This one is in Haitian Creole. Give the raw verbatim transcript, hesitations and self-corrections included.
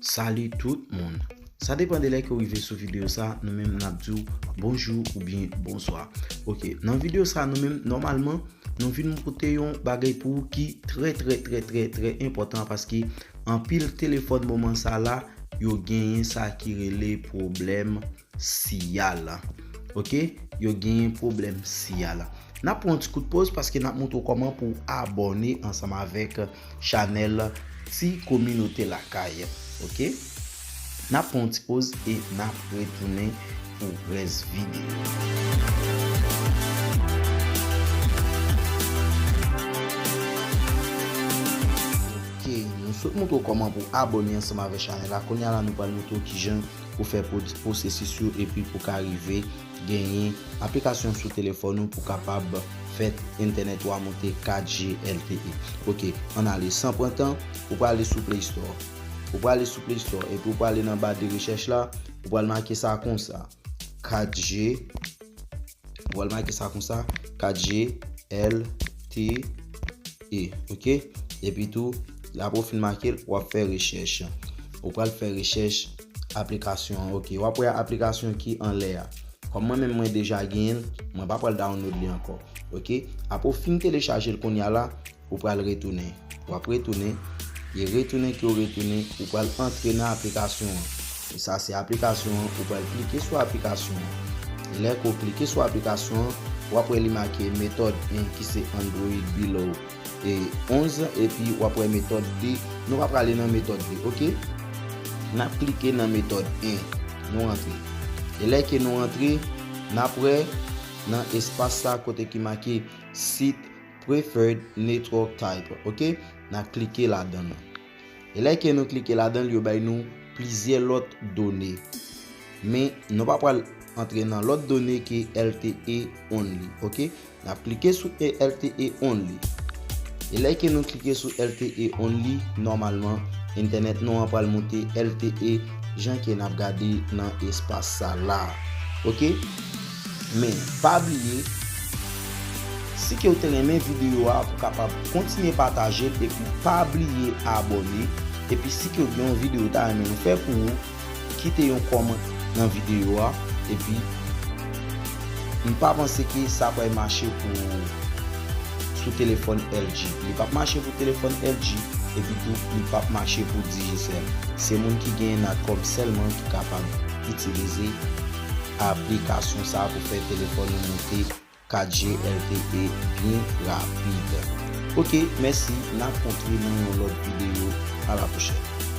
Salut tout moun. Sa depann de lè ke w rive sou videyo sa, nou menm n ap di w bonjou oubyen bonswa. Ok, nan videyo sa nou menm nòmalman nou vin pote yon bagay pou ou ki trè trè trè trè trè enpòtan paske anpil telefòn moman sa la yo genyen sa ki rele pwoblèm siyal. Ok, yo genyen pwoblèm siyal. N ap pran yon ti kout poz paske n ap montre w kòman pou w abòne ansanm avèk chanèl Ti Kominote Lakay. Ok, n ap pran yon ti poz e n ap retounen pou rès videyo. Ok, nou sot montre w kòman pou abòne ansanm avèk chanèl la. Kounye a la nou pral montre w kijan pou fè pwosesis yo epi pou ka rive genyen aplikasyon sou telefòn ou pou kapab fè entènèt ou a monte kat G L T E. Ok, ann ale san pran tan, ou prale sou Play Store. Ou prale sou Play Store epi ou prale nan ba de rechèch la, ou pral make sa konsa, kat G, ou pral make sa konsa, kat G L T E, ok? Epi tou, apre w fin make l, w ap fè rechèch. Ou pral fè rechèch aplikasyon an, ok? W ap wè aplikasyon ki anlè a. Kòm mwen menm mwen deja genyen l, mwen pa pral download li ankò, ok? Apre w fin telechaje l kounye a la, ou pral retounen. W ap retounen, e retounen ke w retounen, ou pral antre nan aplikasyon an. E sa se aplikasyon an, ou pral klike sou aplikasyon an. E lè ke w klike sou aplikasyon an, w ap wè li make metòd en ki se Android Below e onz, epi w ap wè metòd de. Nou pa prale nan metòd de, ok? N ap klike nan metòd en. Nou antre. E lè ke nou antre, n ap wè nan espas sa kote ki make sit preferred network type, ok? N ap klike ladan l. E lè ke nou klike ladan l, yo bay nou plizyè lòt done. Men nou pa pral antre nan lòt done ke L T E only, ok? N ap klike sou L T E only. E lè ke nou klike sou L T E only, nòmalman, entènèt nou an pral moute L T E jan ke n ap gade nan espas sa la. Ok? Men, pa bliye, si ke w te renmen videyo a, pou kapab kontinye pataje l, epi pa bliye abòne, epi si ke w gen yon videyo w ta renmen nou fè pou ou, kite yon kòmant nan videyo a, epi m pa panse ke sa pral mache pou sou telefòn L G. Li p ap mache pou telefòn L G, epi tou li p ap mache pou Digicel. Se moun ki genyen Natcom sèlman ki kapab itilize aplikasyon sa a pou fè telefòn ou moute kat G L T E byen rapid. Ok, mèsi, n ap kontre nan yon lòt videyo. A la pwochèn.